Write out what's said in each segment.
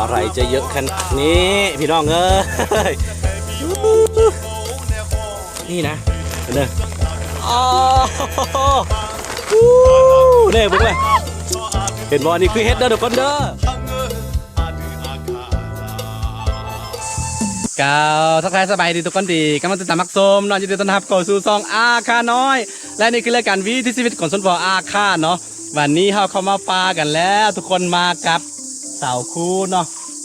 ໃຜຈະເຍາະຂະໜາດນີ້ ພີ່ນ້ອງເອີຍ ນີ້ນະ ເດີ ອໍ ເດ້ ເບິ່ງເລີຍ ເຫັນບໍ່? ນີ້ຄືເຫັດເດີທຸກຄົນເດີ. ກ່າວທັກທາຍສະບາຍດີທຸກຄົນທີ່ກຳລັງຕິດຕາມຮັບຊົມເນາະ. ຍິນດີຕ້ອນຮັບເຂົ້າສູ່ຊ່ອງອາຄານ້ອຍ ແລະ ນີ້ຄືລາຍການວິຖີຊີວິດຂອງຊົນເຜົ່າອາຄາເນາະ. ວັນນີ້ເຮົາເຂົ້າມາປ່າກັນແລ້ວ ທຸກຄົນ ມາກັບສາວຄູເນາະ.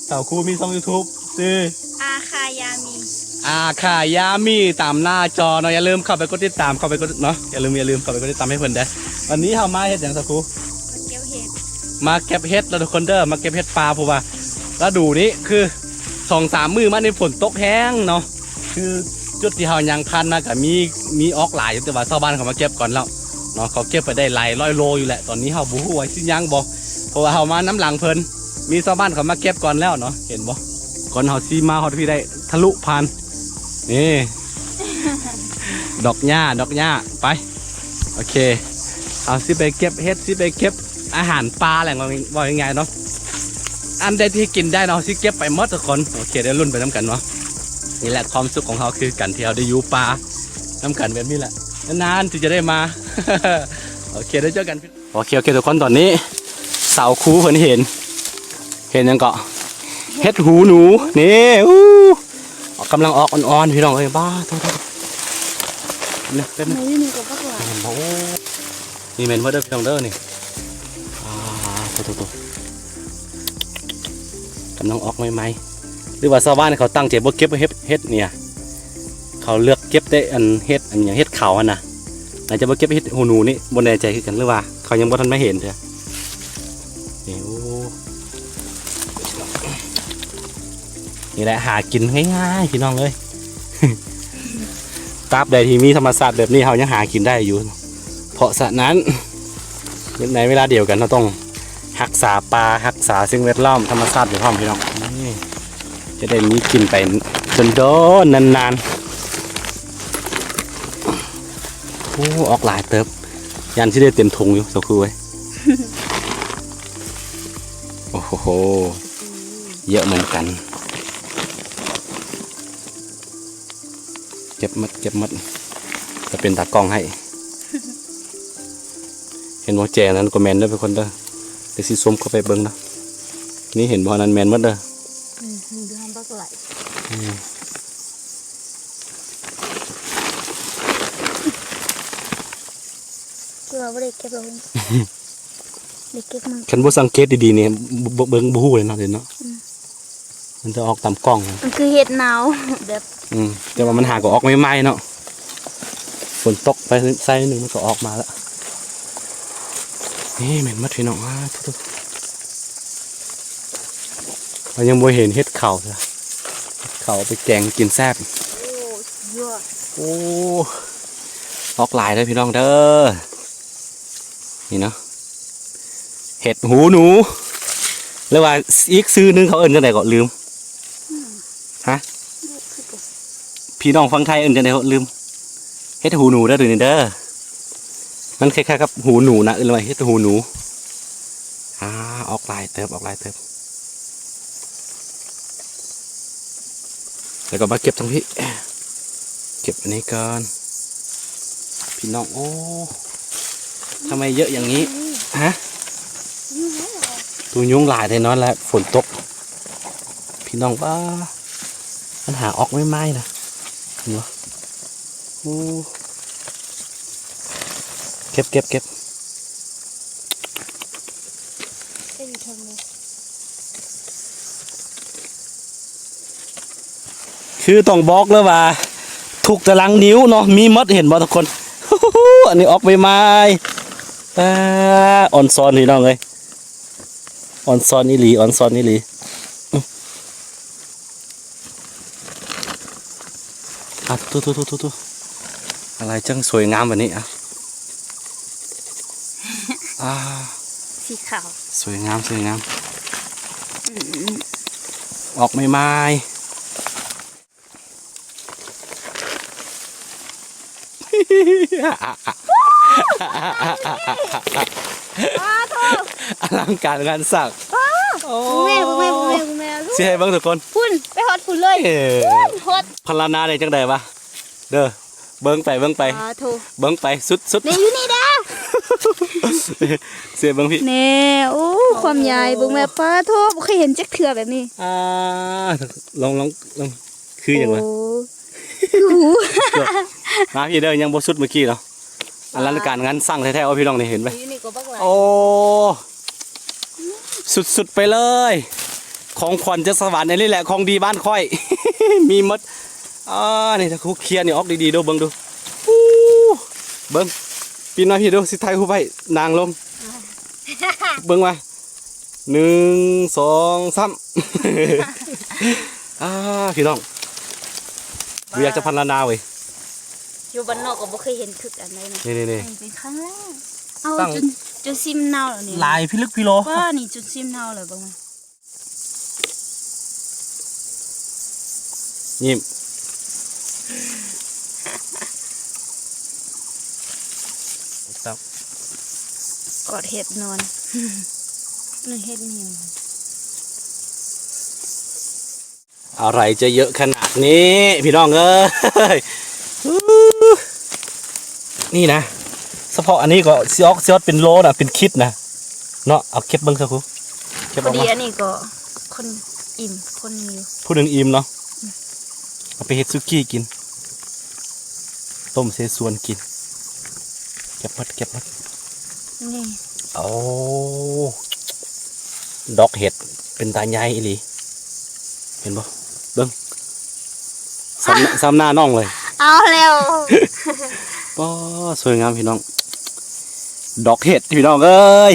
ສາວຄູມີຊ່ອງຢູທູບຊື່ ອາຄາຢາມີ ອາຄາຢາມີ ຕາມໜ້າຈໍເນາະ. ຢ່າລືມເຂົ້າໄປກົດຕິດຕາມ ເຂົ້າໄປກົດເນາະ ຢ່າລືມ ຢ່າລືມເຂົ້າໄປກົດຕິດຕາມໃຫ້ເພິ່ນເດີ. ວັນນີ້ເຮົາມາເຮັດຫຍັງສາວຄູ? ມາເກັບເຫັດ ມາເກັບເຫັດເນາະທຸກຄົນເດີ ມາເກັບເຫັດປ່າ ເພາະວ່າລະດູນີ້ຄືສອງສາມມື້ມານີ້ຝົນຕົກແຮງເນາະ. ຄືຈຸດທີ່ເຮົາຍ່າງຜ່ານມາກະມີ ມີອອກຫຼາຍຢູ່ ແຕ່ວ່າຊາວບ້ານເຂົາມາເກັບກ່ອນແລ້ວເນາະ. ເຂົາເກັບໄປໄດ້ຫຼາຍຮ້ອຍໂລຢູ່ແຫຼະ. ຕອນນີ້ເຮົາບໍ່ຮູ້ວ່າຊິຍ່າງບໍ່ ເພາະວ່າເຮົາມານຳຫຼັງເພິ່ນ ມີຊາວບ້ານເຂົາມາເກັບກ່ອນແລ້ວເນາະ. ເຫັນບໍ່ ກ່ອນເຮົາຊິມາຮອດພີ້ໄດ້ ທະລຸຜ່ານ ນີ້ ດອກຫຍ້າ ດອກຫຍ້າ ໄປ ໂອເຄ ເຮົາຊິໄປເກັບເຫັດ ຊິໄປເກັບອາຫານປ່າແຫຼະ ເວົ້າ ເວົ້າງ່າຍໆເນາະ. ອັນໃດທີ່ກິນໄດ້ເນາະ ເຮົາຊິເກັບໄປໝົດທຸກຄົນ. ໂອເຄ ດຽວລຸ້ນໄປນຳກັນເນາະ. ນີ້ແຫຼະຄວາມສຸກຂອງເຮົາ ຄືການທີ່ເຮົາໄດ້ຢູ່ປ່ານຳກັນແບບນີ້ແຫຼະ ນານໆທີ່ຈະໄດ້ມາ. ໂອເຄ ດຽວເຈີກັນ. ໂອເຄ ໂອເຄ ທຸກຄົນ ຕອນນີ້ສາວຄູເພິ່ນເຫັນ ເຫັນຫຍັງເກາະ? ເຫັດຫູໜູ ນີ້ ອູ້ ກຳລັງອອກອ່ອນໆ ພີ່ນ້ອງເອີຍ. ບ້າ ໂທດໆ ນີ້ເປັນ ນີ້ ນີ້ກໍບັກຫຼາຍ ເຫັນບໍ່? ໂອ້ ນີ້ແມ່ນໝົດເດີ ພີ່ນ້ອງເດີ ນີ້ ອ່າ ໂທດໆ ກຳລັງອອກໃໝ່ໆ ຫຼືວ່າຊາວບ້ານເຂົາຕັ້ງໃຈບໍ່ເກັບເຫັດ ເຫັດນີ້ ເຂົາເລືອກເກັບແຕ່ອັນເຫັດ ອັນຫຍັງ ເຫັດຂາວຫັ້ນນະ. ອາດຈະບໍ່ເກັບເຫັດຫູໜູນີ້ ບໍ່ແນ່ໃຈຄືກັນ ຫຼືວ່າເຂົາຍັງບໍ່ທັນມາເຫັນເທື່ອ. ນີ້ ໂອ້ ນີ້ແຫຼະ ຫາກິນງ່າຍໆ ພີ່ນ້ອງເອີຍ. ຕາບໃດທີ່ມີທຳມະຊາດແບບນີ້ ເຮົາຍັງຫາກິນໄດ້ຢູ່. ເພາະສະນັ້ນ ໃນເວລາດຽວກັນ ເຮົາຕ້ອງຮັກສາປ່າ ຮັກສາສິ່ງແວດລ້ອມ ທຳມະຊາດໄປພ້ອມ ພີ່ນ້ອງ. ນີ້ ຈະໄດ້ມີກິນໄປດົນໆ ນານໆ. ໂອ້ ອອກຫຼາຍເຕີບ ຢ້ານຊິໄດ້ເຕັມຖົງຢູ່ ສາວຄູເອີຍ. ໂອ້ໂຫ ເຍາະເໝືອນກັນ. ເກັບໝົດ ເກັບໝົດ ຈະເປັນຕາກ້ອງໃຫ້. ເຫັນບໍ່? ແຈນັ້ນກໍແມ່ນເດີ ທຸກຄົນເດີ. ດຽວຊິຊູມເຂົ້າໄປເບິ່ງເນາະ. ນີ້ ເຫັນບໍ່? ອັນນັ້ນແມ່ນໝົດເດີ. ອືມ ມີຢູ່ຫັ້ນບັກຫຼາຍ. ອືມ ຄືວ່າບໍ່ໄດ້ເກັບແລ້ວ ໄດ້ເກັບມາ. ຄັນບໍ່ສັງເກດດີໆນີ້ ບໍ່ ບໍ່ ເບິ່ງບໍ່ຮູ້ເລີຍເນາະ ເດເນາະ. ອືມ ມັນຈະອອກຕາມກ້ອງ ມັນຄືເຫັດໜາວແບບ ອືມ ແຕ່ວ່າມັນຫາກໍອອກໃໝ່ໆເນາະ. ຝົນຕົກໄປໃສ່ໜຶ່ງ ມັນກໍອອກມາລະ. ນີ້ແມ່ນໝົດ ພີ່ນ້ອງ. ອ້າ ໂທ້ໆ ເຮົາຍັງບໍ່ເຫັນເຫັດເຂົາເທື່ອ. ເຫັດເຂົາເອົາໄປແກງກິນແຊບ. ໂອ້ ສຸດຍອດ. ໂອ້ ອອກຫຼາຍເດີ ພີ່ນ້ອງເດີ. ນີ້ເນາະ ເຫັດຫູໜູ ຫຼືວ່າອີກຊື່ໜຶ່ງເຂົາເອີ້ນຈັ່ງໃດກໍລືມ. ອືມ ຮະ? ພີ່ນ້ອງຝັ່ງໄທເອີ້ນຈັ່ງໃດກໍລືມ. ເຫັດຫູໜູເດີ ໂຕນີ້ເດີ. ມັນຄ້າຍໆກັບຫູໜູນະ ເອີ້ນວ່າເຫັດຫູໜູ. ອ່າ ອອກຫຼາຍເຕີບ ອອກຫຼາຍເຕີບ. ແລ້ວກໍມາເກັບທາງພີ້ ເກັບອັນນີ້ກ່ອນ ພີ່ນ້ອງ. ໂອ້ ທຳໄມເຍາະຢ່າງນີ້? ຮະ? ຕູຍຸງຫຼາຍແນ່ນອນແຫຼະ ຝົນຕົກ ພີ່ນ້ອງ. ປ້າ ມັນຫາອອກໃໝ່ໆນະ ເຫັນບໍ່? ໂອ້ ເກັບ ເກັບ ເກັບ. ຄືຕ້ອງບອກເລີຍວ່າ ທຸກຕາລາງນິ້ວເນາະ ມີໝົດ ເຫັນບໍ່ທຸກຄົນ? ອັນນີ້ອອກໃໝ່ໆ. ອ່າ ອອນຊອນ ພີ່ນ້ອງເອີຍ ອອນຊອນອີ່ຫຼີ ອອນຊອນອີ່ຫຼີ. ອ່ະ ໂທ້ໆໆໆ ອາໄລຈັ່ງສວຍງາມບາດນີ້. ອ່ະ ອ່າ ສີຂາວ ສວຍງາມ ສວຍງາມ. ອືມ ອອກໃໝ່ໆ. ອາໂທ້ ອະລັງການງານສ້າງ. ໂອ້ ແມ່ ແມ່ ແມ່ ແມ່. ໃຫ້ເບິ່ງທຸກຄົນ ພຸ້ນ ໄປຮອດພຸ້ນເລີຍ ເອີ ພຸ້ນ ຮອດ ພັນລານາໄດ້ຈັ່ງໃດວະ ເດີ ເບິ່ງໄປ ເບິ່ງໄປ ສາທຸ ເບິ່ງໄປ ສຸດ ສຸດ ນີ້ຢູ່ນີ້ເດ້ ເສຍເບິ່ງພີ້ ນີ້ ໂອ້ ຄວາມໃຫຍ່ ເບິ່ງແມ່ ປາໂທ ບໍ່ເຄີຍເຫັນຈັກເທື່ອແບບນີ້ ອ່າ ລອງ ລອງ ລອງ ຄືຫຍັງວະ ໂອ້ ມາພີ້ເດີ ຍັງບໍ່ສຸດເມື່ອກີ້ເນາະ ອະລັງການງານສ້າງແທ້ໆ ເອົາ ພີ່ນ້ອງ ນີ້ເຫັນໄປ ນີ້ກໍບັກຫຼາຍ ໂອ້ ສຸດໆ ໄປເລີຍ ຂອງຂວັນຈາກສະຫວັນ ອັນນີ້ແຫຼະຂອງດີບ້ານຂ້ອຍ ມີໝົດ ອ່າ ນີ້ ຖ້າຄູເຄຍນີ້ອອກດີໆ ດູ ເບິ່ງດູ ອູ້ ເບິ່ງ ປີນມາພີ້ດູ ຊິຖ່າຍຮູບໃຫ້ນາງລົງ ເບິ່ງວ່າ ໜຶ່ງ ສອງ ສາມ ອ່າ ພີ່ນ້ອງ ບໍ່ຢາກຈະພັນລານາເວີຍ ຢູ່ບ້ານນອກກໍບໍ່ເຄີຍເຫັນຄືກັນເລີຍນະ ນີ້ໆໆ ເປັນຄັ້ງແລກ ເອົາ ຕັ້ງ ຈົນ ຈົນຊິມເນົ່າແລ້ວນີ້ ຫຼາຍພິລຶກພິໂລ ວ່ານີ້ຈົນຊິມເນົ່າແລ້ວເບິ່ງ ຍິ້ມ ກອດເຫັດນອນ ເຫັດນີ້ ອະໄລຈະເຍາະຂະໜາດນີ້ ພີ່ນ້ອງເອີຍ ນີ້ນະ ສະເພາະອັນນີ້ກໍຊິອອກ ຊິອອກເປັນໂລນະ ເປັນຄິດນະ ເນາະ ເອົາເກັບເບິ່ງຊະຄູ ເກັບອອກມາ ອັນນີ້ກໍຄົນອີ່ມ ຄົນໜຶ່ງຢູ່ ຜູ້ໜຶ່ງອີ່ມເນາະ ອືມ ເອົາໄປເຮັດສຸກີ້ກິນ ຕົ້ມເສສວນກິນ ເກັບໝົດ ເກັບໝົດ ນີ້ ໂອ້ ດອກເຫັດເປັນຕາໃຫຍ່ອີ່ຫຼີ ເຫັນບໍ່ ເບິ່ງ ສ່ຳ ສ່ຳໜ້ານ້ອງເລີຍ ເອົາແລ້ວ ປ້າ ສວຍງາມພີ່ນ້ອງ ດອກເຫັດພີ່ນ້ອງເອີຍ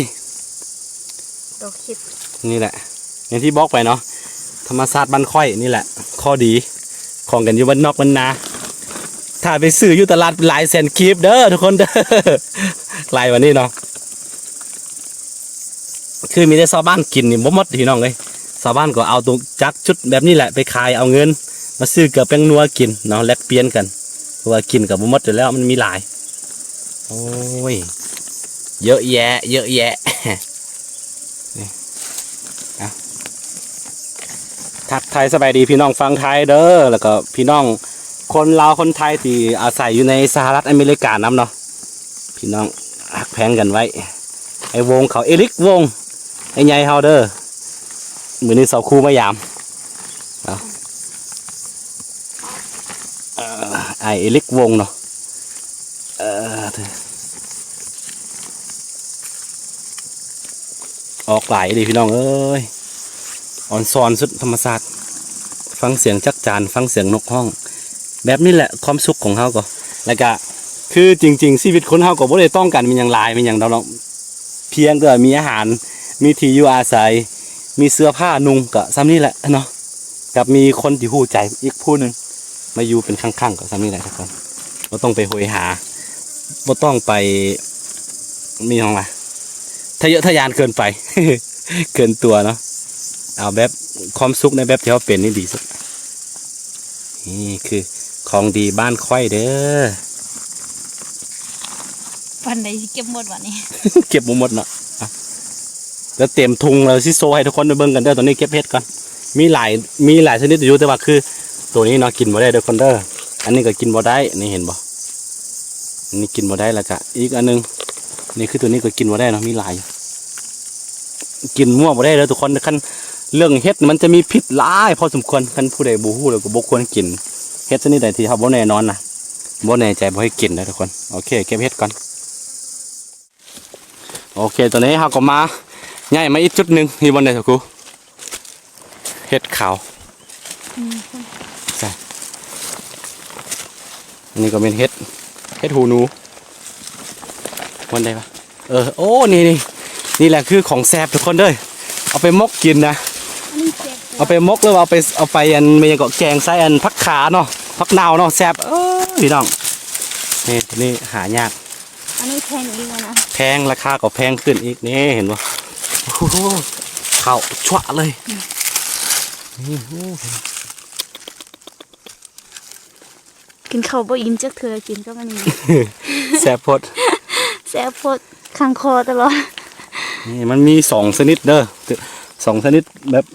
ດອກເຫັດ ນີ້ແຫຼະ ຢ່າງທີ່ບອກໄປເນາະ ທຳມະຊາດບ້ານຂ້ອຍນີ້ແຫຼະ ຂໍ້ດີຂອງກັນຢູ່ບ້ານນອກບ້ານນາ ຖ້າໄປຊື້ຢູ່ຕະຫຼາດຫຼາຍແສນກີບເດີທຸກຄົນເດີ ຫຼາຍກວ່ານີ້ເນາະ ຄືມີແຕ່ຊາວບ້ານກິນນີ້ບໍ່ໝົດພີ່ນ້ອງເອີຍ ຊາວບ້ານກໍເອົາຕົວຈັກຈຸດແບບນີ້ແຫຼະໄປຂາຍເອົາເງິນ ມາຊື້ເກືອແປ້ງນົວກິນເນາະ ແລກປ່ຽນກັນ ເພາະວ່າກິນກໍບໍ່ໝົດຢູ່ແລ້ວ ມັນມີຫຼາຍ ໂອ້ຍ ເຍາະແຍະ ເຍາະແຍະ ນີ້ ອ່ະ ທັກທາຍສະບາຍດີພີ່ນ້ອງຝັ່ງໄທເດີ ແລ້ວກໍພີ່ນ້ອງຄົນລາວຄົນໄທທີ່ອາໄສຢູ່ໃນສະຫະລັດອາເມລິການຳເນາະ ພີ່ນ້ອງຮັກແພງກັນໄວ້ ໄອ້ວົງເຂົາ ເອລິກວົງ ໄອ້ໃຫຍ່ເຮົາເດີ ມື້ນີ້ສາວຄູມາຢາມ ເອົາ ເອີ ອ້າຍເອລິກວົງເນາະ ເອີ ອອກຫຼາຍອີ່ຫຼີພີ່ນ້ອງເອີຍ ອອນຊອນສຸດທຳມະຊາດ ຟັງສຽງຈັກຈານ ຟັງສຽງນົກຮ້ອງ ແບບນີ້ແຫຼະຄວາມສຸກຂອງເຮົາກໍ ແລ້ວກະ ຄືຈິງໆ ຊີວິດຄົນເຮົາກໍບໍ່ໄດ້ຕ້ອງການມີຫຍັງຫຼາຍ ມີຫຍັງດອກເນາະ ພຽງແຕ່ວ່າມີອາຫານ ມີທີ່ຢູ່ອາໄສ ມີເສື້ອຜ້ານຸ່ງ ກໍສ່ຳນີ້ແຫຼະເນາະ ກັບມີຄົນທີ່ຮູ້ໃຈອີກຜູ້ໜຶ່ງ ມາຢູ່ເປັນຄັ້ງໆ ກໍສ່ຳນີ້ແຫຼະທຸກຄົນ ບໍ່ຕ້ອງໄປໂຫຍຫາ ບໍ່ຕ້ອງໄປ ມີຫຍັງວະ ທະເຍີະທະຍານເກີນໄປ ເກີນຕົວເນາະ ເອົາແບບຄວາມສຸກໃນແບບທີ່ເຮົາເປັນນີ້ດີສຸດ ນີ້ຄືຂອງດີບ້ານຂ້ອຍເດີ ປານໃດຊິເກັບໝົດວະນີ້ ເກັບບໍ່ໝົດເນາະ ອ່ະ ແລ້ວເຕັມທຸງແລ້ວຊິໂຊໃຫ້ທຸກຄົນໄດ້ເບິ່ງກັນເດີ ຕອນນີ້ເກັບເຫັດກ່ອນ ມີຫຼາຍ ມີຫຼາຍຊະນິດຢູ່ ແຕ່ວ່າຄືໂຕນີ້ເນາະ ກິນບໍ່ໄດ້ເດີຄົນເດີ ອັນນີ້ກໍກິນບໍ່ໄດ້ ນີ້ເຫັນບໍ່ ອັນນີ້ກິນບໍ່ໄດ້ ແລ້ວກະອີກອັນໜຶ່ງ ນີ້ຄືໂຕນີ້ກໍກິນບໍ່ໄດ້ເນາະ ມີຫຼາຍ ກິນມົ້ວບໍ່ໄດ້ເດີທຸກຄົນ ຄັນເລື່ອງເຫັດມັນຈະມີພິດຫຼາຍພໍສົມຄວນ ຄັນຜູ້ໃດບໍ່ຮູ້ແລ້ວກໍບໍ່ຄວນກິນ ເຫັດຊະນິດໃດທີ່ເຮົາບໍ່ແນ່ນອນນະ ບໍ່ແນ່ໃຈບໍ່ໃຫ້ກິນເດີທຸກຄົນ ໂອເຄ ເກັບເຫັດກ່ອນ ໂອເຄ ຕອນນີ້ເຮົາກໍມາ ຍ້າຍມາອີກຈຸດໜຶ່ງ ຢູ່ບ່ອນໃດຊະຄູ? ເຫັດຂາວ ອືມ ໃຊ່ ອັນນີ້ກໍແມ່ນເຫັດ ເຫັດຫູໜູ ບ່ອນໃດວະ? ເອີ ໂອ້ ນີ້ ນີ້ ນີ້ແຫຼະຄືຂອງແຊບທຸກຄົນເດີ ເອົາໄປໝົກກິນນະ ອັນນີ້ແຊບ ເອົາໄປໝົກ ຫຼືວ່າເອົາໄປ ເອົາໄປອັນ ແມ່ນຫຍັງເກາະ ແກງໃສ່ອັນຜັກຂາເນາະ ຜັກນາວເນາະ ແຊບ ເອີ ພີ່ນ້ອງ ນີ້ ໂຕນີ້ຫາຍາກ ອັນນີ້ແພງອີກແລ້ວນະ ແພງ ລາຄາກໍແພງຂຶ້ນອີກ ນີ້ເຫັນບໍ່? ໂອ້ໂຫ ເຂົ້າຊວະເລີຍ ອືມ ນີ້ ໂອ້ ກິນເຂົ້າບໍ່ອີ່ມຈັກເທື່ອ ກິນກັບອັນນີ້ ແຊບໂພດ ແຊບໂພດ ຄັງຄໍຕະຫຼອດ ນີ້ມັນມີສອງຊະນິດເດີ ສອງຊະນິດແບບ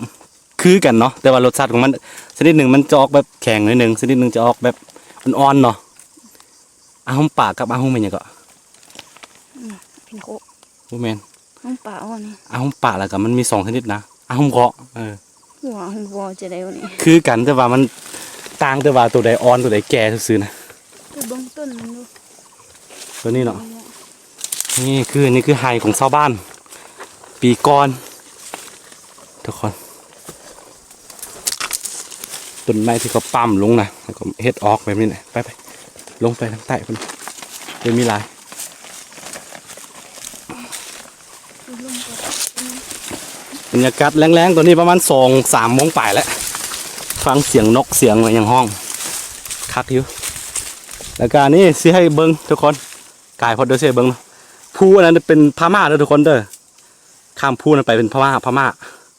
ຄືກັນເນາະ ແຕ່ວ່າລົດຊາດຂອງມັນ ຊະນິດໜຶ່ງມັນຈະອອກແບບແຂງໜ້ອຍໜຶ່ງ ຊະນິດໜຶ່ງຈະອອກແບບອ່ອນໆເນາະ. ອາຫຸມປາກັບອາຫຸມອີ່ຫຍັງເກາະ? ອືມ ເປັນໂຄ ບໍ່ແມ່ນ ອາຫຸມປາອ່ອນນີ້ ອາຫຸມປາ ແລ້ວກໍມັນມີສອງຊະນິດນະ ອາຫຸມເກາະ ເອີ ຫົວ ຫົວຈະໄດ້ວະນີ້ ຄືກັນ ແຕ່ວ່າມັນຕ່າງ ແຕ່ວ່າໂຕໃດອ່ອນ ໂຕໃດແກ່ຊື່ໆນະ. ໄປເບິ່ງຕົ້ນມັນດູ ໂຕນີ້ເນາະ ນີ້ແຫຼະ ນີ້ຄື ນີ້ຄືໄຮ່ຂອງຊາວບ້ານປີກ່ອນ ທຸກຄົນ. ຕົ້ນໄມ້ທີ່ເຂົາປ້ຳລົງນະ ແລ້ວກໍເຮັດອອກແບບນີ້ແຫຼະ. ໄປໆ ລົງໄປທາງໃຕ້ພຸ້ນ ເດີ ມີຫຼາຍ. ບັນຍາກາດແລງໆ ຕອນນີ້ປະມານສອງສາມໂມງປາຍແລ້ວ ຟັງສຽງນົກສຽງຫຍັງຮ້ອງຄັກຢູ່. ແລ້ວກະນີ້ຊິໃຫ້ເບິ່ງທຸກຄົນ ກາຍພອດເດີ ຊິໃຫ້ເບິ່ງເນາະ ພູອັນນັ້ນເປັນພະມ້າເດີທຸກຄົນເດີ ຂ້າມພູນັ້ນໄປເປັນພະມ້າ ພະມ້າ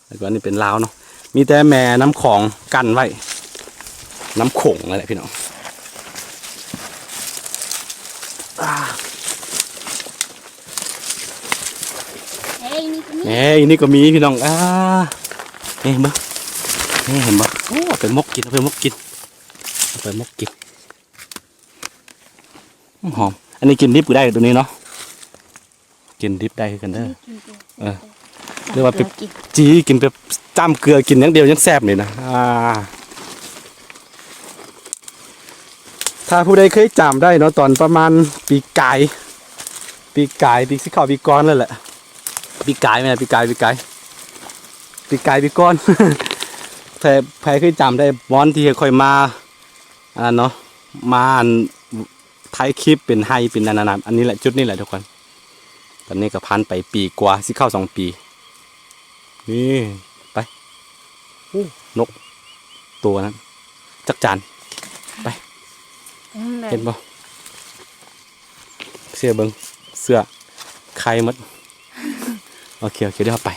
ແລ້ວກໍອັນນີ້ເປັນລາວເນາະ ມີແຕ່ແມ່ນ້ຳຂອງກັ້ນໄວ້ ນ້ຳໂຂງນັ້ນແຫຼະພີ່ນ້ອງ. ເອີ ນີ້ກໍມີ ເອີ ນີ້ກໍມີພີ່ນ້ອງ ອ່າ ນີ້ເບິ່ງ ນີ້ເຫັນບໍ່? ໂອ້ ເອົາໄປໝົກກິນ ເອົາໄປໝົກກິນ ເອົາໄປໝົກກິນ ຫອມ. ອັນນີ້ກິນດິບກໍໄດ້ ໂຕນີ້ເນາະ ກິນດິບໄດ້ຄືກັນເດີ ກິນ ເອີ ຫຼືວ່າໄປຈີ່ກິນ ໄປຈ້ຳເກືອກິນຢ່າງດຽວຍັງແຊບນີ້ນະ. ອ່າ ຖ້າຜູ້ໃດເຄີຍຈຳໄດ້ເນາະ ຕອນປະມານປີກາຍ ປີກາຍ ປີ ຊິເຂົ້າປີກ່ອນແລ້ວແຫຼະ ປີກາຍແມ່ນ ປີກາຍ ປີກາຍ ປີກາຍ ປີກ່ອນ ໃຜ ໃຜເຄີຍຈຳໄດ້ ບ່ອນທີ່ຂ້ອຍມາ ອັນນັ້ນເນາະ ມາອັນ ຖ່າຍຄລິບເປັນໄຮ່ເປັນອັນນັ້ນ ອັນນີ້ແຫຼະ ຈຸດນີ້ແຫຼະທຸກຄົນ. ຕອນນີ້ກໍຜ່ານໄປປີກວ່າ ຊິເຂົ້າສອງປີ ນີ້ ໄປ ໂອ້ ນົກໂຕນັ້ນ ຈັກຈານ ໄປ ເຫັນບໍ່? ເຊື່ອເບິ່ງ ເສື້ອໄຂ່ໝົດ ໂອເຄ ໂອເຄ ດຽວເຮົາໄປ.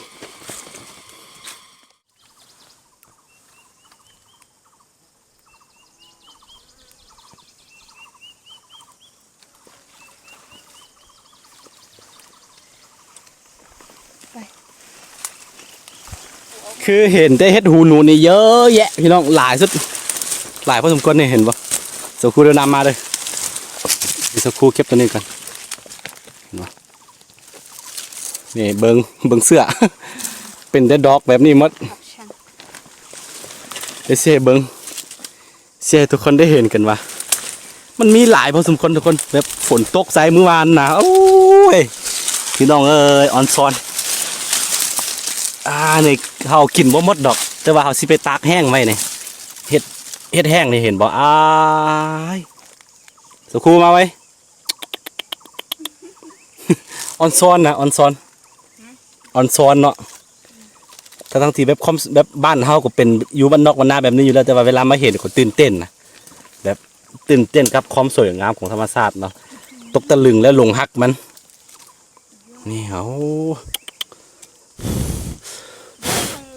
ຄືເຫັນແຕ່ເຫັດຫູໜູນີ້ເຍີະແຍະພີ່ນ້ອງ ຫຼາຍສຸດ ຫຼາຍພໍສົມຄວນນີ້ ເຫັນບໍ່? ສາວຄູເດີນນຳມາເດີ ສາວຄູເກັບໂຕນີ້ກ່ອນ ເຫັນບໍ່? ນີ້ເບິ່ງ ເບິ່ງເສື້ອ ເປັນແຕ່ດອກແບບນີ້ໝົດ ດຽວຊິໃຫ້ເບິ່ງ ຊິໃຫ້ທຸກຄົນໄດ້ເຫັນກັນວ່າ ມັນມີຫຼາຍພໍສົມຄວນທຸກຄົນ ແບບຝົນຕົກໃສ່ມື້ວານນະ ໂອ້ຍ ພີ່ນ້ອງເອີຍ ອອນຊອນ ອ່າ ນີ້ເຮົາກິນບໍ່ໝົດດອກ ແຕ່ວ່າເຮົາຊິໄປຕາກແຫ້ງໄວ້ນີ້ ເຫັດ ເຫັດແຫ້ງນີ້ ເຫັນບໍ່? ອ້າຍ ສາວຄູມາໄວ້ ອອນຊອນນະ ອອນຊອນ ອອນຊອນເນາະ ທັງໆທີ່ແບບຄວາມ ແບບບ້ານເຮົາກໍເປັນ ຢູ່ບ້ານນອກບ້ານນາແບບນີ້ຢູ່ແລ້ວ ແຕ່ວ່າເວລາມາເຫັນກໍຕື່ນເຕັ້ນນະ ແບບຕື່ນເຕັ້ນກັບຄວາມສວຍງາມຂອງທຳມະຊາດເນາະ ຕົກຕະລຶງ ແລະ ຫຼົງຮັກມັນ ນີ້ ເອົາ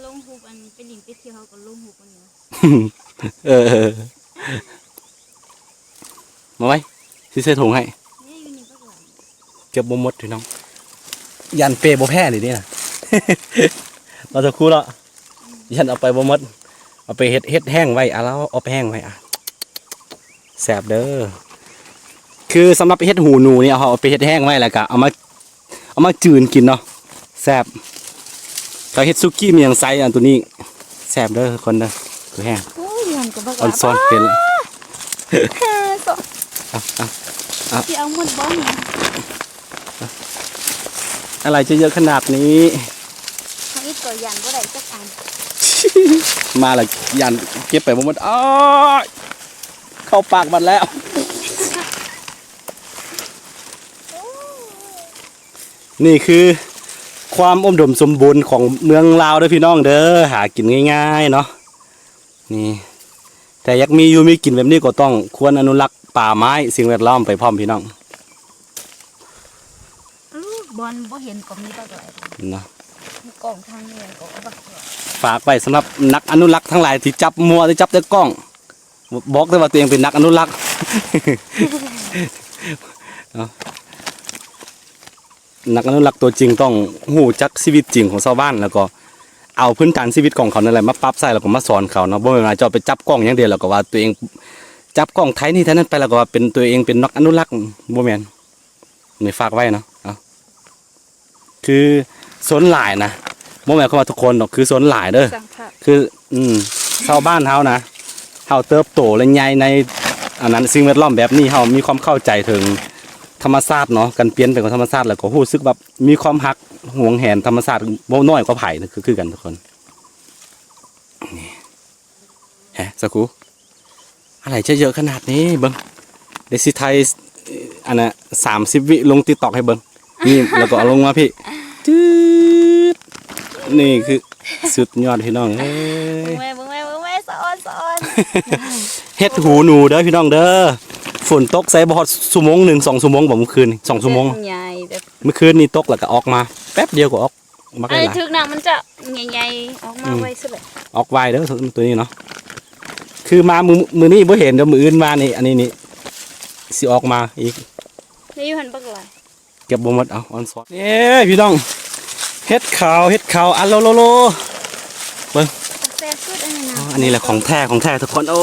ລົງຮູບ ອັນໄປຫຼິ້ນໄປທ່ຽວ ເຮົາກໍລົງຮູບອັນນີ້ ເອີ ມາໄວ້ ຊິໃສ່ຖົງໃຫ້ ເກັບບໍ່ໝົດພີ່ນ້ອງ ຢ້ານເປ້ບໍ່ແພ້ນີ້ເດ້ນະ ເອົາສາວຄູເນາະ ຢ້ານເອົາໄປບໍ່ໝົດ ເອົາໄປເຮັດ ເຮັດແຫ້ງໄວ້ ອາ ລາວເອົາໄປແຫ້ງໄວ້ ອາ ແຊບເດີ ຄືສຳລັບເຫັດຫູໜູນີ້ ເຮົາເອົາໄປເຮັດແຫ້ງໄວ້ ແລ້ວກະເອົາມາ ເອົາມາຈືນກິນເນາະ ແຊບ ເຂົາເຮັດສຸກີ້ມີຫຍັງໃສ່ ອັນໂຕນີ້ແຊບເດີທຸກຄົນເດີ ຄືແຫ້ງ ໂອ້ຍ ຢ້ານກໍບັກຫຼາຍ ອອນຊອນເປັນ ເອີ ເອົາ ເອົາ ເອົາ ຊິເອົາໝົດບໍ່ນີ້ ອາໄລຈະເຍາະຂະໜາດນີ້ ທຳອິດກໍຢ້ານບໍ່ໄດ້ຈັກອັນ ມາລະຢ້ານເກັບໄປບໍ່ໝົດ ອ້າຍ ເຂົ້າປາກໝົດແລ້ວ. ນີ້ຄືຄວາມອຸມດົມສົມບູນຂອງເມືອງລາວເດີພີ່ນ້ອງເດີ ຫາກິນງ່າຍໆເນາະ ນີ້ ແຕ່ຢາກມີຢູ່ມີກິນແບບນີ້ກໍຕ້ອງຄວນອະນຸລັກປ່າໄມ້ ສິ່ງແວດລ້ອມໄປພ້ອມພີ່ນ້ອງ ບ່ອນບໍ່ເຫັນກໍມີບັກຫຼາຍເນາະ ມີກ້ອງທາງນີ້ກໍບັກຫຼາຍ ຝາກໄວ້ສຳລັບນັກອະນຸລັກທັງຫຼາຍທີ່ຈັບມົວ ທີ່ຈັບແຕ່ກ້ອງ ບ- ບອກແຕ່ວ່າຕົວເອງເປັນນັກອະນຸລັກ ເນາະ ນັກອະນຸລັກຕົວຈິງຕ້ອງຮູ້ຈັກຊີວິດຈິງຂອງຊາວບ້ານ ແລ້ວກໍ ເອົາພື້ນຖານຊີວິດຂອງເຂົານັ້ນແຫຼະມາປັບໃສ່ ແລ້ວກໍມາສອນເຂົາເນາະ. ບໍ່ແມ່ນວ່າເຈົ້າໄປຈັບກ້ອງຢ່າງດຽວ ແລ້ວກໍວ່າຕົວເອງຈັບກ້ອງໄຖນີ້ໄຖນັ້ນໄປ ແລ້ວກໍວ່າເປັນ ຕົວເອງເປັນນັກອະນຸລັກ ບໍ່ແມ່ນ. ນີ້ຝາກໄວ້ເນາະ ເອົາ ຄືສ່ວນຫຼາຍນະ ບໍ່ແມ່ນຄຳວ່າທຸກຄົນດອກ ຄືສ່ວນຫຼາຍເດີ ຄື ອືມ ຊາວບ້ານເຮົານະ ເຮົາເຕີບໂຕ ແລະ ໃຫຍ່ໃນ ອັນນັ້ນ ສິ່ງແວດລ້ອມແບບນີ້ ເຮົາມີຄວາມເຂົ້າໃຈເຖິງທຳມະຊາດເນາະ ການປ່ຽນແປງຂອງທຳມະຊາດ ແລ້ວກໍຮູ້ສຶກແບບມີຄວາມຮັກຫວງແຫນທຳມະຊາດ ບໍ່ນ້ອຍກວ່າໃຜ ຄື ຄືກັນທຸກຄົນ. ແຮະ ສາວຄູ ອາໄລຈະເຍອະຂະໜາດນີ້ ເບິ່ງ ເດຊິໄທ ອັນນ່າ ສາມສິບວິລົງຕິກຕັອກໃຫ້ເບິ່ງ ນີ້ ແລ້ວກໍເອົາລົງມາພີ້ ຈືດ ນີ້ຄືສຸດຍອດພີ່ນ້ອງເອີຍ ເບິ່ງແມ້ ເບິ່ງແມ້ ເບິ່ງແມ້ ສະອອນ ສະອອນ ເຮັດຫູໜູເດີພີ່ນ້ອງເດີ ຝົນຕົກໃສ່ບໍ່ຮອດຊົ່ວໂມງໜຶ່ງ ສອງຊົ່ວໂມງບໍ່ ມື້ຄືນນີ້ ສອງຊົ່ວໂມງ ໃຫຍ່ແບບ ມື້ຄືນນີ້ຕົກແລ້ວກໍອອກມາ ແປັບດຽວກໍອອກ ບັກຫຼາຍໆ ຖືກນ້ຳມັນຈະໃຫຍ່ໆ ອອກມາ ອືມ ໄວສຸດແຫຼະ ອອກໄວເດີໂຕນີ້ເນາະ ຄືມາມື້ ມື້ນີ້ບໍ່ເຫັນເດີ ມື້ອື່ນມານີ້ ອັນນີ້ນີ້ ຊິອອກມາອີກ ໄດ້ຢູ່ຫັ້ນບັກຫຼາຍ ເກັບບໍ່ໝົດ ເອົາ ອອນຊອນ ເອ້ຍ ພີ່ນ້ອງ ເຫັດຂາວ ເຫັດຂາວ ອັນໂລໂລໂລ ເບິ່ງ ແຊບສຸດອັນນີ້ນະ ອໍ ອັນນີ້ແຫຼະຂອງແທ້ ຂອງແທ້ທຸກຄົນ ໂອ້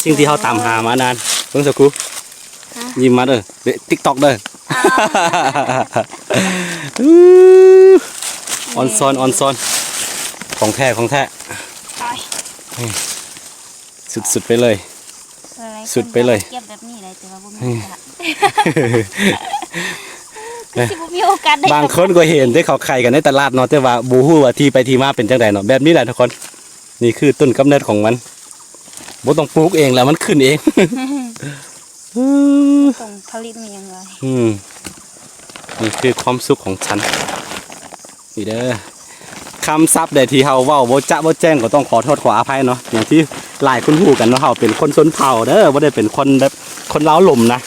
ສິ່ງທີ່ເຮົາຕາມຫາມານານ ເບິ່ງສາວຄູ ຮະ ຍິ້ມມາເດີ ເດ ຕິກຕັອກເດີ ອໍ ອອນຊອນ ອອນຊອນ ຂອງແທ້ ຂອງແທ້ ໄປ ນີ້ ສຸດໆໄປເລີຍ ສ່ວນຫຼາຍ ສຸດໄປເລີຍ ເກັບແບບນີ້ແຫຼະ ແຕ່ວ່າບໍ່ມີ ນີ້ ໂອກາດ ຄືຊິບໍ່ມີໂອກາດໄດ້ ບາງຄົນກໍເຫັນແຕ່ເຂົາຂາຍກັນໃນຕະຫຼາດເນາະ ແຕ່ວ່າບໍ່ຮູ້ວ່າທີ່ໄປທີ່ມາເປັນຈັ່ງໃດເນາະ ແບບນີ້ແຫຼະທຸກຄົນ ນີ້ຄືຕົ້ນກຳເນີດຂອງມັນ ບໍ່ຕ້ອງປູກເອງແລ້ວ ມັນຂຶ້ນເອງ ບໍ່ຕ້ອງຜະລິດອີ່ຫຍັງຫຼາຍ ອືມ ນີ້ຄືຄວາມສຸກຂອງສັນ ນີ້ເດີ ຄຳສັບໃດທີ່ເຮົາເວົ້າບໍ່ຈະບໍ່ແຈ້ງ ກໍຕ້ອງຂໍໂທດຂໍອະໄພເນາະ ຢ່າງທີ່ຫຼາຍຄົນຮູ້ກັນເນາະ ເຮົາເປັນຄົນຊົນເຜົ່າເດີ ບໍ່ໄດ້ເປັນຄົນແບບ ຄົນລາວຫຼົມນະ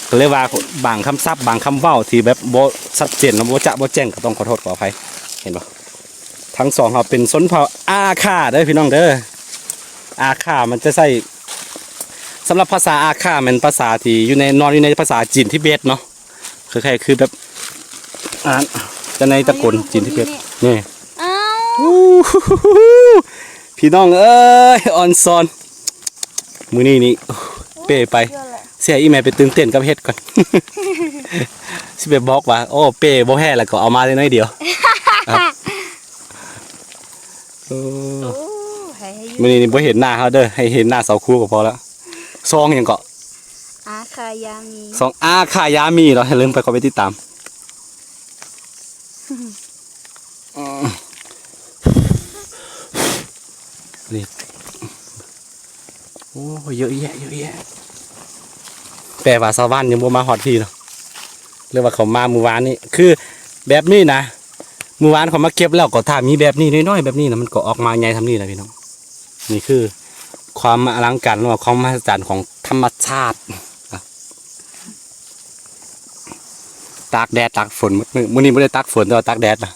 ກໍເລີຍວ່າບາງຄຳສັບ ບາງຄຳເວົ້າທີ່ແບບບໍ່ຊັດເຈນເນາະ ບໍ່ຈະບໍ່ແຈ້ງ ກໍຕ້ອງຂໍໂທດຂໍອະໄພ ເຫັນບໍ່? ທັງສອງເຮົາເປັນຊົນເຜົ່າອາຂ່າເດີພີ່ນ້ອງເດີ ອາຂ່າມັນຈະໃຊ້ ສຳລັບພາສາອາຂ່າແມ່ນພາສາທີ່ຢູ່ໃນ ນອນຢູ່ໃນພາສາຈີນທິເບດເນາະ ຄ້າຍໆຄືແບບ ອ່າ ຈະໃນຕະໂກນຈີນທິເບດ ນີ້ ອ້າວ ພີ່ນ້ອງເອີຍ ອອນຊອນ ມື້ນີ້ນີ້ ເປ້ໄປ ເສຍອີ່ແມ່ໄປຕື່ນເຕັ້ນກັບເຫັດກ່ອນ ຊິໄປບອກວ່າ ໂອ້ ເປ້ບໍ່ແພ້ແລ້ວກໍເອົາມາໄດ້ໜ້ອຍດຽວ ໂອ້ ມື້ນີ້ນີ້ບໍ່ເຫັນໜ້າເຮົາເດີ ໃຫ້ເຫັນໜ້າສາວຄູກໍພໍລະ ຊ່ອງຫຍັງເກາະ ອາຄາຍາມີ ຊ່ອງອາຄາຍາມີເນາະ ຢ່າລືມໄປເຂົ້າໄປຕິດຕາມ ນີ້ ໂອ້ ເຍອະແຍະ ເຍອະແຍະ ແປວ່າຊາວບ້ານຍັງບໍ່ມາຮອດພີ້ເນາະ ຫຼືວ່າເຂົາມາມື້ວານນີ້ ຄືແບບນີ້ນະ ມື້ວານເຂົາມາເກັບແລ້ວ ກໍຖ້າມີແບບນີ້ນ້ອຍໆ ແບບນີ້ນະ ມັນກໍອອກມາໃຫຍ່ສ່ຳນີ້ແຫຼະພີ່ນ້ອງ ນີ້ຄືຄວາມອະລັງການ ຫຼືວ່າຄວາມມະຫັດສະຈັນຂອງທຳມະຊາດ ຕາກແດດຕາກຝົນໝົດມື້ ມື້ນີ້ບໍ່ໄດ້ຕາກຝົນ ແຕ່ວ່າຕາກແດດນະ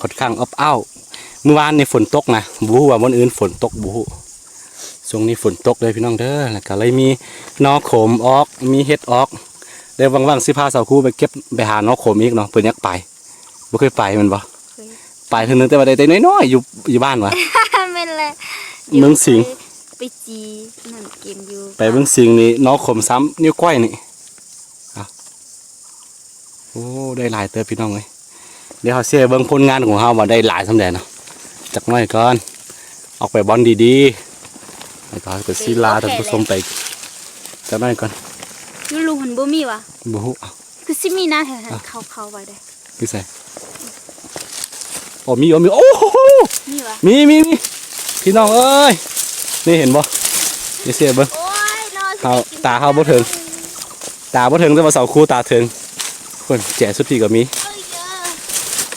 ຂ້ອນຂ້າງອົບອ້າວ ມື້ວານນີ້ຝົນຕົກນະ ບໍ່ຮູ້ວ່າບ່ອນອື່ນຝົນຕົກບໍ່ຮູ້ ຊ່ວງນີ້ຝົນຕົກເດີພີ່ນ້ອງເດີ ແລ້ວກໍເລີຍມີໜໍ່ຂົມອອກ ມີເຫັດອອກ ແລ້ວວ່າງໆຊິພາສາວຄູໄປເກັບ ໄປຫາໜໍ່ຂົມອີກເນາະ ເພິ່ນຢາກໄປ ບໍ່ເຄີຍໄປແມ່ນບໍ່? ເຄີຍ ໄປເທື່ອໜຶ່ງ ແຕ່ວ່າໄດ້ແຕ່ນ້ອຍໆ ຢູ່ ຢູ່ບ້ານຫວາ? ແມ່ນແຫຼະ ເມືອງສິງ ໄປ ໄປຈີ່ນັ້ນກິນຢູ່ ໄປເມືອງສິງນີ້ ໜໍ່ຂົມສ່ຳນິ້ວກ້ອຍນີ້ ໂອ້ ໄດ້ຫຼາຍເຕີບພີ່ນ້ອງເອີຍ ດຽວເຮົາຊິໃຫ້ເບິ່ງຜົນງານຂອງເຮົາວ່າໄດ້ຫຼາຍສ່ຳໃດເນາະ ຈັກໜ້ອຍກ່ອນ ອອກໄປບ່ອນດີໆ ແລ້ວກໍຊິລາທ່ານຜູ້ຊົມໄປຈັກໜ້ອຍກ່ອນ ຢູ່ລຸ່ມຫັ້ນບໍ່ມີຫວາ? ບໍ່ຮູ້ ຄືຊິມີນະ ເຂົາ ເຂົາໄວ້ເດ້ ຢູ່ໃສ? ໂອ້ ມີ ໂອ້ ມີ ໂອ້ໂຫ ມີຫວາ? ມີ ມີ ມີ ພີ່ນ້ອງເອີຍ ນີ້ເຫັນບໍ່? ນີ້ຊິໃຫ້ເບິ່ງ ໂອ້ຍ ເຮົາ ຕາເຮົາບໍ່ເຖິງ ຕາບໍ່ເຖິງ ແຕ່ວ່າສາວຄູຕາເຖິງ ພຸ້ນ ແຈສຸດພີ້ກໍມີ ເອີຍ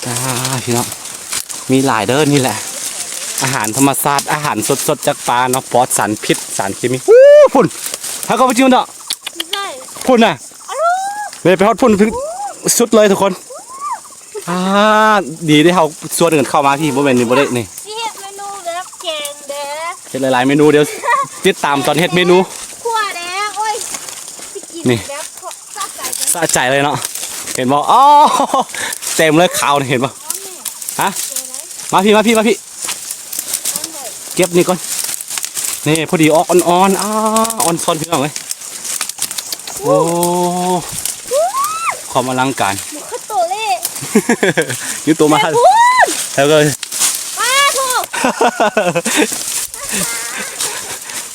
ເດີ ອ່າ ພີ່ນ້ອງ ມີຫຼາຍເດີ ນີ້ແຫຼະ ອາຫານທຳມະຊາດ ອາຫານສົດໆ ຈາກປ່າເນາະ ປອດສານພິດ ສານເຄມີ ອູ້ ພຸ້ນ ຫາກໍໄປຈິ້ມເນາະ ພຸ້ນນະ ເລີຍໄປຮອດພຸ້ນ ສຸດເລີຍທຸກຄົນ ອ່າ ດີເດ້ເຮົາຊວນກັນເຂົ້າມາພີ້ ບໍ່ແມ່ນນີ້ບໍ່ໄດ້ນີ້ ຊິເຮັດເມນູແບບແກງເດ້ ເຮັດຫຼາຍໆເມນູ ດຽວຕິດຕາມຕອນເຮັດເມນູ ຂົ້ວເດ້ ໂອ້ຍ ຊິກິນ ນີ້ ແບບສະໃຈ ສະໃຈເລີຍເນາະ ເຫັນບໍ່? ອໍ ເຕັມເລີຍ ຂາວນີ້ ເຫັນບໍ່? ຮະ ມາພີ້ ມາພີ້ ມາພີ້ ເກັບນີ້ກ່ອນ. ນີ້ພໍດີອອກອ່ອນໆ ອ້າ ອ່ອນຊອນ ພີ່ນ້ອງເອີຍ. ໂອ້ ຄວາມອະລັງການ ບໍ່ຄືໂຕເລ ຢູ່ໂຕມາ ແມ່ນ ແລ້ວກໍ ປ້າໂທ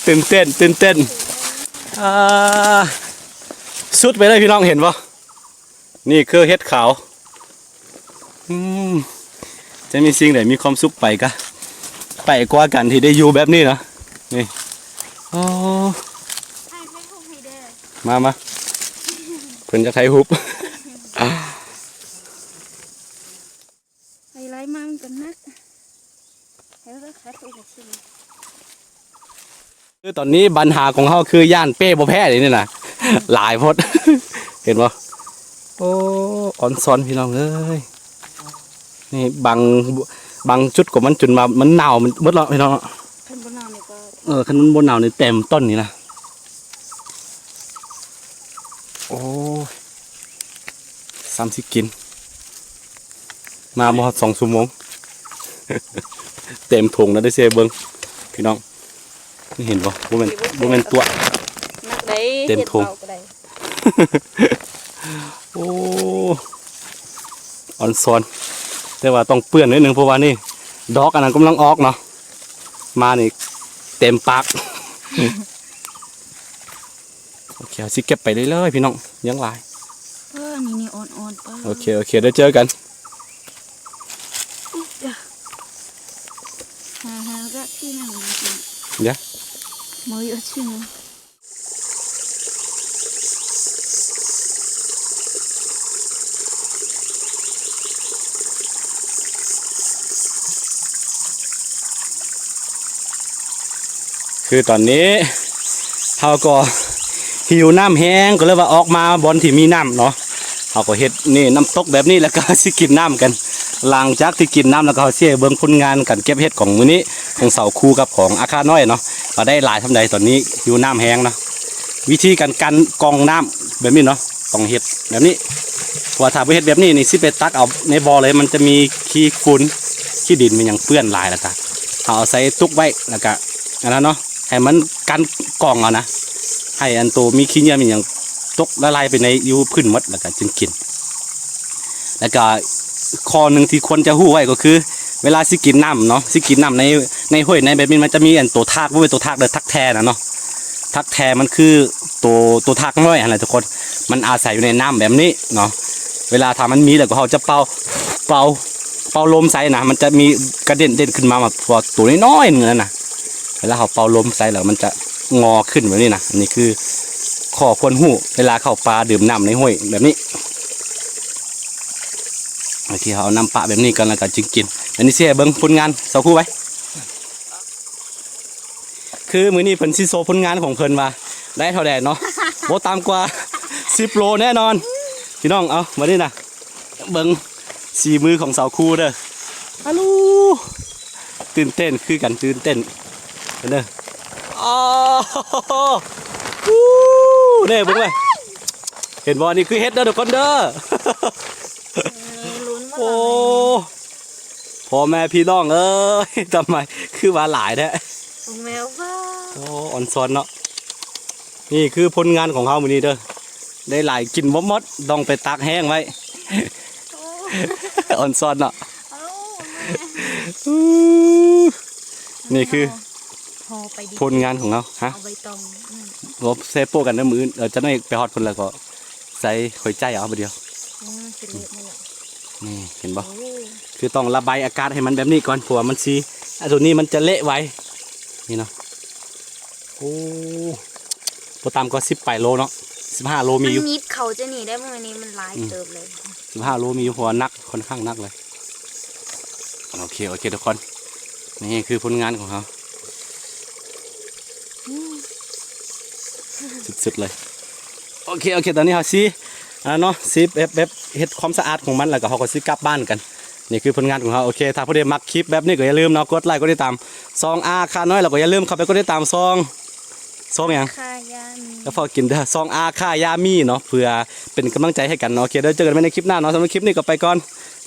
ຕື່ນເຕັ້ນ ຕື່ນເຕັ້ນ ອ່າ ສຸດໄປເລີຍ ພີ່ນ້ອງເຫັນບໍ່? ນີ້ຄືເຫັດຂາວ. ອືມ ຈະມີສິ່ງໃດມີຄວາມສຸກໄປກະ ໄປກວ່າກັນທີ່ໄດ້ຢູ່ແບບນີ້ເນາະ. ນີ້ ໂອ້ ຖ່າຍຮູບໃຫ້ເດີ ມາ ມາ ເພິ່ນຢາກຖ່າຍຮູບ. ໄລ່ໆມາມັນກໍໜັກ ແລ້ວກໍຂັດອອກຊິ. ຄືຕອນນີ້ບັນຫາຂອງເຮົາຄືຢ້ານເປ້ບໍ່ແພ້ເດນີ້ນະ ຫຼາຍໂພດ ເຫັນບໍ່? ໂອ້ ອ່ອນຊອນ ພີ່ນ້ອງເອີຍ. ນີ້ບາງ ບາງຈຸດກໍມັນຈົນວ່າມັນເນົ່າໝົດແລ້ວ ພີ່ນ້ອງ. ຄັນບໍ່ເນົ່ານີ້ກໍ ເອີ ຄັນມັນບໍ່ເນົ່ານີ້ເຕັມຕົ້ນນີ້ນະ. ໂອ້ຍ ສ່ຳຊິກິນ ມາບໍ່ຮອດສອງຊົ່ວໂມງ ເຕັມຖົງນະ ໄດ້ເຊເບິ່ງ ພີ່ນ້ອງ. ນີ້ເຫັນບໍ່? ບໍ່ແມ່ນ ບໍ່ແມ່ນຕົວະ ໜັກເດ້ ເຕັມຖົງ ເຮັດເບົາກໍໄດ້. ໂອ້ ອ່ອນຊອນ ແຕ່ວ່າຕ້ອງເປື້ອນໜ້ອຍໜຶ່ງ ເພາະວ່ານີ້ດອກອັນນັ້ນກຳລັງອອກເນາະ ມານີ້ເຕັມປາກ. ໂອເຄ ເຮົາຊິເກັບໄປເລື້ອຍໆ ພີ່ນ້ອງ ຍັງຫຼາຍ. ເອີ ນີ້ໆ ອ່ອນໆ ເອີ ໂອເຄ ໂອເຄ ດຽວເຈີກັນ. ຫາ ຫາກະທີ່ນັ້ນ ດຽວ ຄືຕອນນີ້ເຮົາກໍຫິວນ້ຳແຮງ ກໍເລີຍວ່າອອກມາບ່ອນທີ່ມີນ້ຳເນາະ. ເຮົາກໍເຮັດນີ້ນ້ຳຕົກແບບນີ້ ແລ້ວກໍຊິກິນນ້ຳກັນ. ຫຼັງຈາກທີ່ກິນນ້ຳແລ້ວກໍເຮົາຊິໃຫ້ເບິ່ງຜົນງານການເກັບເຫັດຂອງມື້ນີ້ ຂອງສາວຄູກັບຂອງອາຄານ້ອຍເນາະ ວ່າໄດ້ຫຼາຍສ່ຳໃດ. ຕອນນີ້ຫິວນ້ຳແຮງເນາະ. ວິທີການກັ່ນກ່ອງນ້ຳແບບນີ້ເນາະ ຕ້ອງເຮັດແບບນີ້ ເພາະວ່າຖ້າບໍ່ເຮັດແບບນີ້ນີ້ ຊິໄປຕັກເອົາໃນບໍ່ເລີຍ ມັນຈະມີຂີ້ຝຸ່ນ ຂີ້ດິນ ມີຫຍັງເປື້ອນຫຼາຍ. ແລ້ວກະເຮົາເອົາໃສ່ຕຸກໄວ້ ແລ້ວກະອັນນັ້ນເນາະ ໃຫ້ມັນກັ່ນກ່ອງເອົານະ ໃຫ້ອັນໂຕມີຂີ້ເຫຍື້ອມີຫຍັງຕົກລະລາຍໄປໃນຢູ່ພື້ນໝົດ ແລ້ວກະຈຶ່ງກິນ. ແລ້ວກະຂໍ້ໜຶ່ງທີ່ຄວນຈະຮູ້ໄວ້ກໍຄື ເວລາຊິກິນນ້ຳເນາະ ຊິກິນນ້ຳໃນ ໃນຫ້ວຍໃນແບບນີ້ ມັນຈະມີອັນໂຕທາກ ບໍ່ແມ່ນໂຕທາກເດີ ທາກແທນະເນາະ. ທາກແທມັນຄືໂຕ ໂຕທາກນ້ອຍຫັ້ນແຫຼະທຸກຄົນ ມັນອາໄສຢູ່ໃນນ້ຳແບບນີ້ເນາະ. ເວລາຖ້າມັນມີແລ້ວກໍເຮົາຈະເປົ່າ ເປົ່າ ເປົ່າລົມໃສ່ນະ ມັນຈະມີກະເດັນ ເດັ່ນຂຶ້ນມາ ມາ ໂຕນ້ອຍໆໜຶ່ງຫັ້ນນະ. ເວລາເຮົາເປົ່າລົມໃສ່ແລ້ວມັນຈະງໍຂຶ້ນແບບນີ້ນະ. ອັນນີ້ຄືຂໍ້ຄວນຮູ້ ເວລາເຂົ້າປ່າດື່ມນ້ຳໃນຫ້ວຍແບບນີ້. ໂອເຄ ເຮົາເອົານ້ຳປະແບບນີ້ກ່ອນ ແລ້ວກໍຈຶ່ງກິນ. ອັນນີ້ຊິໃຫ້ເບິ່ງຜົນງານສາວຄູໄວ້ ຄືມື້ນີ້ເພິ່ນຊິໂຊຜົນງານຂອງເພິ່ນວ່າໄດ້ເທົ່າໃດເນາະ. ບໍ່ຕ່ຳກວ່າສິບໂລແນ່ນອນ ພີ່ນ້ອງ. ເອົາ ບັດນີ້ນະ ເບິ່ງສີມືຂອງສາວຄູເດີ. ອາລູ ຕື່ນເຕັ້ນຄືກັນ ຕື່ນເຕັ້ນເດີ. ອໍ ອູ້ ເດ້ ເບິ່ງເລີຍ ເຫັນບໍ່? ນີ້ຄືເຫັດເດີທຸກຄົນເດີ. ໂອ້ ພໍ່ແມ່ພີ່ນ້ອງເອີຍ ທຳໄມຄືວ່າຫຼາຍແທ້? ແມວວ່າ ໂອ້ ອ່ອນຊອນເນາະ. ນີ້ຄືຜົນງານຂອງເຮົາມື້ນີ້ເດີ ໄດ້ຫຼາຍກິນບໍ່ໝົດ ຕ້ອງໄປຕາກແຫ້ງໄວ້. ອ່ອນຊອນເນາະ. ອູ້ ນີ້ຄືຜົນງານຂອງເຮົາ. ຮະ ເອົາໃບຕອງ ບໍ່ແຊໂປ້ກັນເດີມື້ອື່ນ. ເອີ ຈັກໜ້ອຍໄປຮອດພຸ້ນແລ້ວກໍໃສ່ຫອຍຈ້າຍເອົາບາດດຽວ. ນີ້ເຫັນບໍ່? ຄືຕ້ອງລະບາຍອາກາດໃຫ້ມັນແບບນີ້ກ່ອນ ເພາະວ່າມັນຊິ ອັນໂຕນີ້ມັນຈະເລະໄວ ນີ້ເນາະ. ໂອ້ ບໍ່ຕ່ຳກວ່າສິບປາຍໂລເນາະ ສິບຫ້າໂລມີຢູ່. ມັນມີດເຂົ້າຈະໜີໄດ້ມື້ນີ້ ມັນຫຼາຍເຕີບເລີຍ. ສິບຫ້າໂລມີຢູ່ ເພາະວ່າໜັກ ຂ້ອນຂ້າງໜັກເລີຍ. ໂອເຄ ໂອເຄທຸກຄົນ ນີ້ຄືຜົນງານຂອງເຮົາ ສຸດໆເລີຍ. ໂອເຄ ໂອເຄ ຕອນນີ້ເຮົາຊິ ອັນນັ້ນເນາະ ຊິແບບ ແບບເຮັດຄວາມສະອາດຂອງມັນ ແລ້ວກໍເຮົາກໍຊິກັບບ້ານກັນ. ນີ້ຄືຜົນງານຂອງເຮົາ. ໂອເຄ ຖ້າຜູ້ໃດມັກຄລິບແບບນີ້ກໍຢ່າລືມເນາະ ກົດໄລກົດຕິດຕາມຊ່ອງອາຄານ້ອຍ ແລ້ວກໍຢ່າລືມເຂົ້າໄປກົດຕິດຕາມຊ່ອງ ຊ່ອງຫຍັງ? ອາຄາຢາມີ ແລ້ວເຝົ້າກິນເດີ ຊ່ອງອາຄາຢາມີເນາະ ເພື່ອເປັນກຳລັງໃຈໃຫ້ກັນເນາະ. ໂອເຄ ດຽວເຈີກັນໃໝ່ໃນຄລິບໜ້າເນາະ. ສຳລັບຄລິບນີ້ກໍໄປກ່ອນ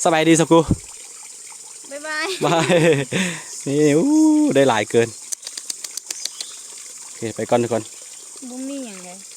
ສະບາຍດີສາວກູ ບາຍບາຍ ບາຍ. ນີ້ ໂອ້ ໄດ້ຫຼາຍເກີນ. ໂອເຄ ໄປກ່ອນທຸກຄົນ. ບໍ່ມີຫຍັງເດ້.